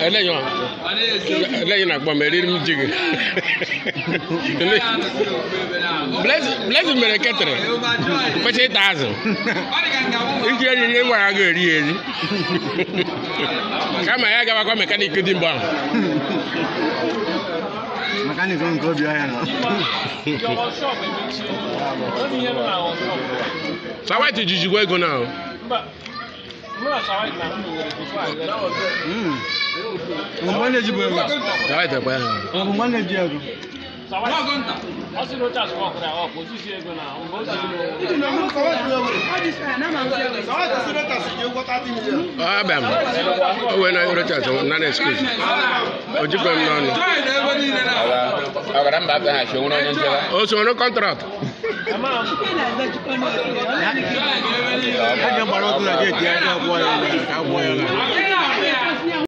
Eleghị na akpọ m eriri m ji gị. Blessing mere ketere kwesị ịta azụ iji eriri nwara ga eri eri kama ya gabakwa mekaniki dị mgbe ahụ. Mekaniki nke obi ọhịa nọ. Sawaiti jijikwa ego na ahụ. Mgbe na-eji bụ ego. Sawaiti ekwe ha. Mgbe na-eji ego. Abịa m. O wee na Rochas nana excuse. O jikwa m n'ọnụ. O so ọrụ kọntrakt. Ya ga-agbara ọkụ na geeti ya ga-akwụ ya.